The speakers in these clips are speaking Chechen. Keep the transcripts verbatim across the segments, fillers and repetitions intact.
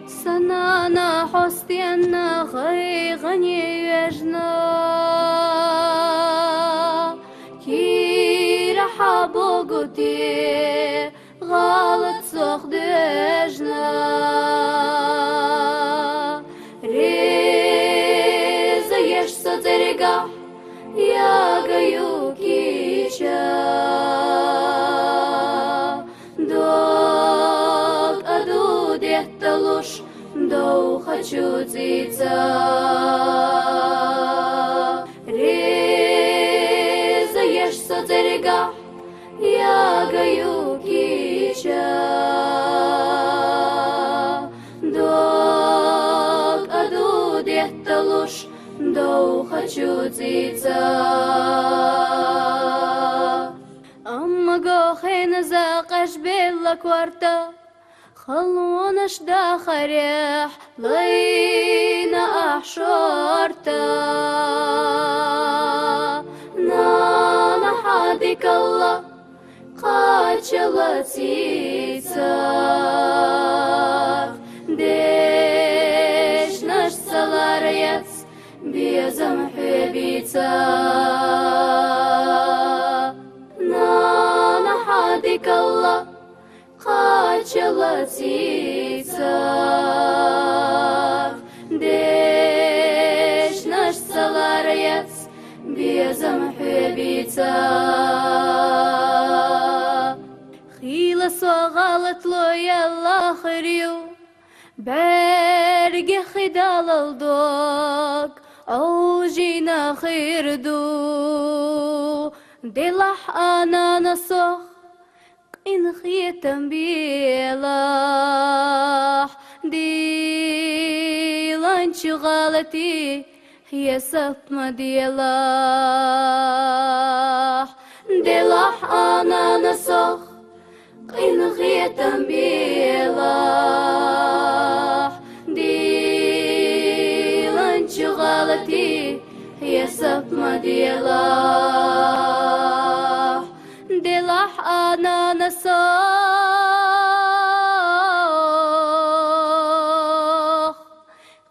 Са нана хьо стенна гӀайгӀане вежна, кӀира хьа богу те гӀалат сох дежна. Реза еш со цӀергахь, ягаю кийча. Дог а ду детталуш, довхачу цӀийца. Реза еш со цӀергахь, ягаю кийча. Дог а ду детталуш, довхачу цӀийца. Амма гохена за къаш белла корта, халонаш дахарехь лайна ахь шорта. Нана хьа дикалла кхаччала цӀийца. Дешнаш ца ларъяц безам хьоьбийца. Нана хьа дикалла кхаччала цӀийца. Дешнаш ца ларъяц безам хьоьбийца. Хийла со гӀалатло яллахарю, бӀаьргех хи далал дог Ӏовжийна хир ду. Делахь а нана сох къинхетам белахь, дийланчу гӀалатий хьесап ма делахь. Делахь а нана сох къинхетам белахь, дийланчу гӀалатий хьесап ма делахь. Делахь а нана сох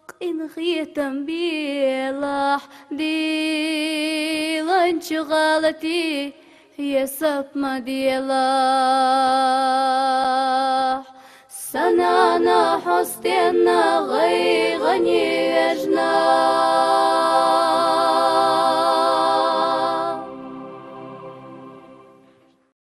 къинхетам белахь, дийланчу гӀалатий хьесап ма делахь. Са нана хьо стенна гӀайгӀане вежна.